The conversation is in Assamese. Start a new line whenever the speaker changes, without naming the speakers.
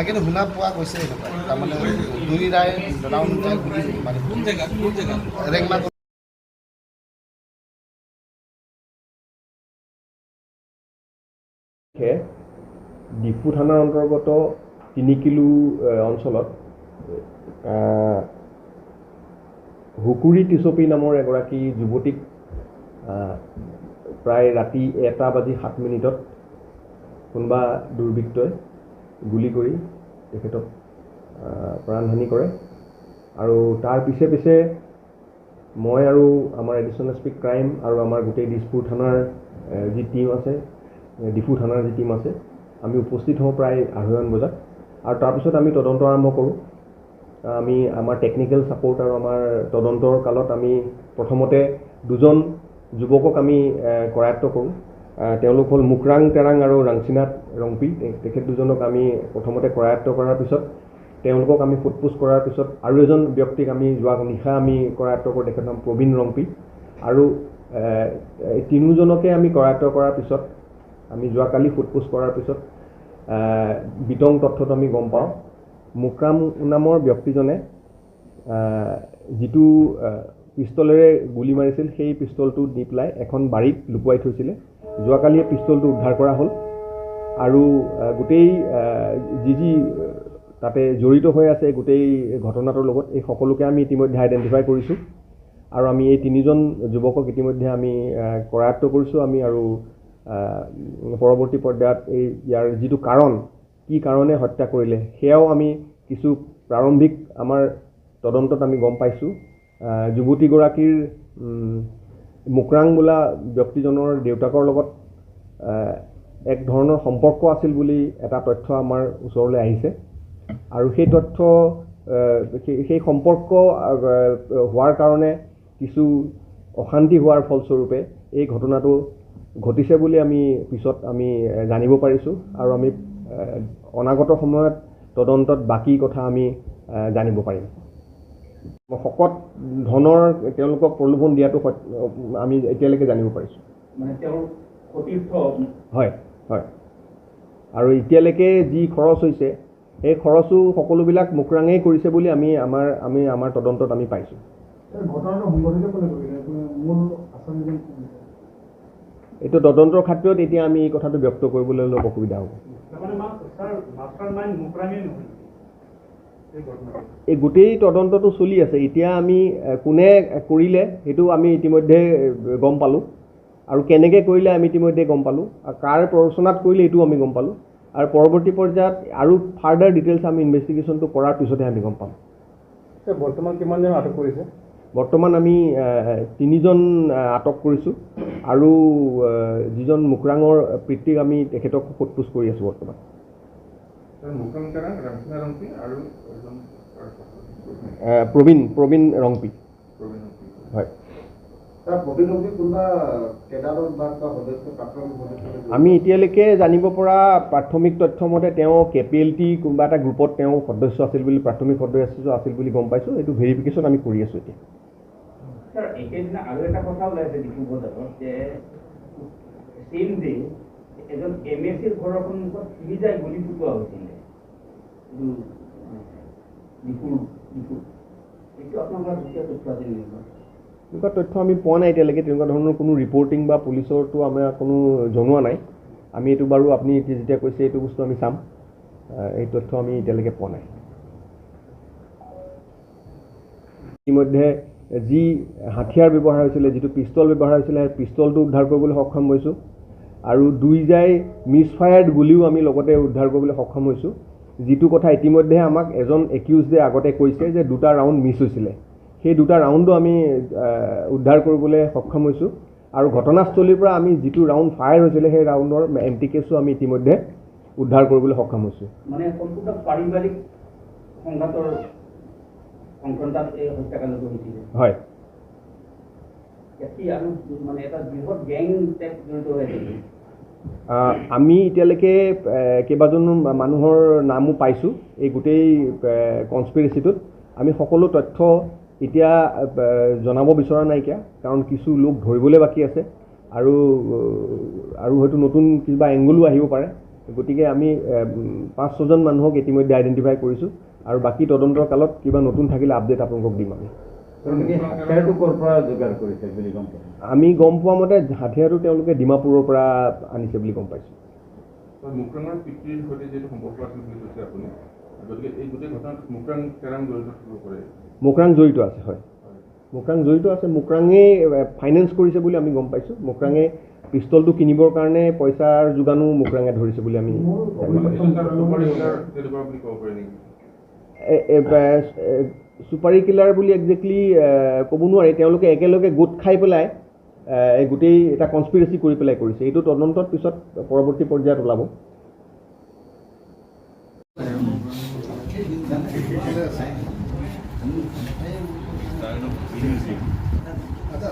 কিন্তু শুনা পোৱা গৈছে এনেকুৱা, তাৰমানে দুই ৰাউণ্ড ৰেংমা।
ডিফু থানাৰ অন্তৰ্গত 3 কিলো অঞ্চলত হুকুৰি টিচপি নামৰ এগৰাকী যুৱতীক প্ৰায় ৰাতি 1:07 কোনোবা দুৰ্বৃত্তই গুলি কৰি তেখেতক প্ৰাণহানি কৰে। আৰু তাৰ পিছে পিছে মই আৰু আমাৰ এডিশ্যনেল এছ পি ক্ৰাইম আৰু আমাৰ গোটেই দিছপুৰ থানাৰ যি টীম আছে, ডিফু থানাৰ যি টীম আছে, আমি উপস্থিত হওঁ প্ৰায় 2:30 বজাত। আৰু তাৰপিছত আমি তদন্ত আৰম্ভ কৰোঁ। আমি আমাৰ টেকনিকেল ছাপৰ্ট আৰু আমাৰ তদন্তৰ কালত আমি প্ৰথমতে দুজন যুৱকক আমি কৰায়ত্ব কৰোঁ। তেওঁলোক হ'ল মুকৰাং তেৰাং আৰু ৰাংচিনাথ ৰংপি। তেখেত দুজনক আমি প্ৰথমতে কৰায়ত্ব কৰাৰ পিছত তেওঁলোকক আমি সোধ-পোছ কৰাৰ পিছত আৰু এজন ব্যক্তিক আমি যোৱা নিশা আমি কৰায়ত্ব কৰোঁ, তেখেতৰ নাম প্ৰবীণ ৰংপি। আৰু এই তিনিওজনকে আমি কৰায়ত্ব কৰাৰ পিছত আমি যোৱাকালি সোধ-পোছ কৰাৰ পিছত বিতং তথ্যটো আমি গম পাওঁ। মুকৰাম নামৰ ব্যক্তিজনে যিটো পিষ্টলেৰে গুলি মাৰিছিল সেই পিষ্টলটো দি পেলাই এখন বাৰীত লুকুৱাই থৈছিলে। যোৱাকালি এই পিষ্টলটো উদ্ধাৰ কৰা হ'ল আৰু গোটেই যি যি তাতে জড়িত হৈ আছে গোটেই ঘটনাটোৰ লগত এই সকলোকে আমি ইতিমধ্যে আইডেণ্টিফাই কৰিছোঁ। আৰু আমি এই তিনিজন যুৱকক ইতিমধ্যে আমি কৰায়ত্ব কৰিছোঁ। আমি আৰু পৰৱৰ্তী পৰ্যায়ত এই ইয়াৰ যিটো কাৰণ, কি কাৰণে হত্যা কৰিলে সেয়াও আমি কিছু প্ৰাৰম্ভিক আমাৰ তদন্তত আমি গম পাইছোঁ। যুৱতীগৰাকীৰ মুকৰাং বোলা ব্যক্তিজনৰ দেউতাকৰ লগত এক ধৰণৰ সম্পৰ্ক আছিল বুলি এটা তথ্য আমাৰ ওচৰলৈ আহিছে। আৰু সেই তথ্য সেই সম্পৰ্ক হোৱাৰ কাৰণে কিছু অশান্তি হোৱাৰ ফলস্বৰূপে এই ঘটনাটো ঘটিছে বুলি আমি পিছত আমি জানিব পাৰিছোঁ। আৰু আমি অনাগত সময়ত তদন্তত বাকী কথা আমি জানিব পাৰিম। শকত ধনৰ তেওঁলোকক প্ৰলোভন দিয়াটো আমি এতিয়ালৈকে জানিব পাৰিছোঁ। হয় হয়। আৰু এতিয়ালৈকে যি খৰচ হৈছে সেই খৰচো সকলোবিলাক মুকৰাঙেই কৰিছে বুলি আমি আমাৰ তদন্তত আমি পাইছোঁ। এইটো তদন্তৰ ক্ষেত্ৰত এতিয়া আমি এই কথাটো ব্যক্ত কৰিবলৈ অলপ অসুবিধা হ'ব। এই গোটেই তদন্তটো চলি আছে। এতিয়া আমি কোনে কৰিলে সেইটো আমি ইতিমধ্যে গম পালোঁ, আৰু কেনেকৈ কৰিলে আমি ইতিমধ্যে গম পালোঁ, আৰু কাৰ প্ৰৰোচনাত কৰিলে এইটোও আমি গম পালোঁ। আৰু পৰৱৰ্তী পৰ্যায়ত আৰু ফাৰ্ডাৰ ডিটেইলছ আমি ইনভেষ্টিগেশ্যনটো কৰাৰ পিছতহে আমি গম পাম।
বৰ্তমান কিমানজন আটক কৰিছে?
বৰ্তমান আমি 3জন আটক কৰিছোঁ আৰু যিজন মুকৰাঙৰ পিতৃক আমি তেখেতক সোধ-পোছ কৰি আছোঁ বৰ্তমান। প্ৰবীণ ৰংপি। হয়, আমি এতিয়ালৈকে জানিব পৰা প্ৰাথমিক তথ্য মতে তেওঁ KPLT কোনোবা এটা গ্ৰুপত তেওঁ সদস্য আছিল বুলি, প্ৰাথমিক সদস্য আছিল বুলি গম পাইছোঁ। এইটো ভেৰিফিকেশ্যন আমি কৰি আছোঁ এতিয়া।
একেদিনা আৰু এটা কথা ওলাইছে ডিফু বজাৰত যে ছেম ডে এজন MSCৰ ঘৰৰ সন্মুখত তিনি যায় গুলি ফুটোৱা হৈছিলে ডিফুৰ। এইটো আপোনালোকৰ যুটীয়া তথ্য আছিল নেকি?
তেনেকুৱা তথ্য আমি পোৱা নাই এতিয়ালৈকে। তেনেকুৱা ধৰণৰ কোনো ৰিপৰ্টিং বা পুলিচৰতো আমাৰ কোনো জনোৱা নাই। আমি এইটো বাৰু আপুনি যেতিয়া কৈছে এইটো বস্তু আমি চাম। এই তথ্য আমি এতিয়ালৈকে পোৱা নাই। ইতিমধ্যে যি হাথিয়াৰ ব্যৱহাৰ হৈছিলে, যিটো পিষ্টল ব্যৱহাৰ হৈছিলে, সেই পিষ্টলটো উদ্ধাৰ কৰিবলৈ সক্ষম হৈছোঁ। আৰু 2 জাই মিছফায়াৰ্ড গুলিও আমি লগতে উদ্ধাৰ কৰিবলৈ সক্ষম হৈছোঁ। যিটো কথা ইতিমধ্যে আমাক এজন একিউজডে আগতে কৈছে যে 2টা ৰাউণ্ড মিছ হৈছিলে, সেই 2টা ৰাউণ্ডো আমি উদ্ধাৰ কৰিবলৈ সক্ষম হৈছোঁ। আৰু ঘটনাস্থলীৰ পৰা আমি যিটো ৰাউণ্ড ফায়াৰ হৈছিলে সেই ৰাউণ্ডৰ এমটি কেছো আমি ইতিমধ্যে উদ্ধাৰ কৰিবলৈ সক্ষম হৈছোঁ।
মানে সম্পূৰ্ণ পাৰিবাৰিক সংঘাতৰ সংক্ৰান্তত এই হত্যাকাণ্ডটো হৈছিলে।
হয়।
আৰু মানে এটা বৃহৎ গেং টাইপ জড়িত হৈ আছে।
আমি এতিয়ালৈকে কেইবাজনো মানুহৰ নামো পাইছোঁ এই গোটেই কনস্পিৰেচিটোত। আমি সকলো তথ্য এতিয়া জনাব বিচৰা নাইকিয়া, কাৰণ কিছু লোক ধৰিবলৈ বাকী আছে আৰু আৰু হয়তো নতুন কিবা এংগলো আহিব পাৰে। গতিকে আমি 5-6জন মানুহক ইতিমধ্যে আইডেণ্টিফাই কৰিছোঁ আৰু বাকী তদন্তৰ কালত কিবা নতুন থাকিলে আপডেট আপোনালোকক দিম। আমি আমি গম পোৱা মতে হাথিয়াৰটো তেওঁলোকে ডিমাপুৰৰ পৰা আনিছে বুলি গম পাইছোঁ।
মুক্ৰাঙৰ পিতৃৰ সৈতে যিহেতু সম্পৰ্ক আছিল বুলি কৈছে আপুনি, গতিকে এই গোটেই ঘটনাটোত মুক্ৰাং কেৰাং জড়িত থাকিব পাৰে?
মুক্ৰাং জড়িত আছে, হয়, মুক্ৰাং জড়িত আছে। মুক্ৰাঙে ফাইনেন্স কৰিছে বুলি আমি গম পাইছোঁ। মুক্ৰাঙে পিষ্টলটো কিনিবৰ কাৰণে পইচাৰ যোগানো মুক্ৰাঙে ধৰিছে বুলি আমি জানিব পাৰিছোঁ। চুপাৰী কিলাৰ বুলি একজেক্টলি ক'ব নোৱাৰি। তেওঁলোকে একেলগে গোট খাই পেলাই এই গোটেই এটা কনস্পিৰেচি কৰি পেলাই কৰিছে। এইটো তদন্তত পিছত পৰৱৰ্তী পৰ্যায়ত ওলাব।
আচ্ছা।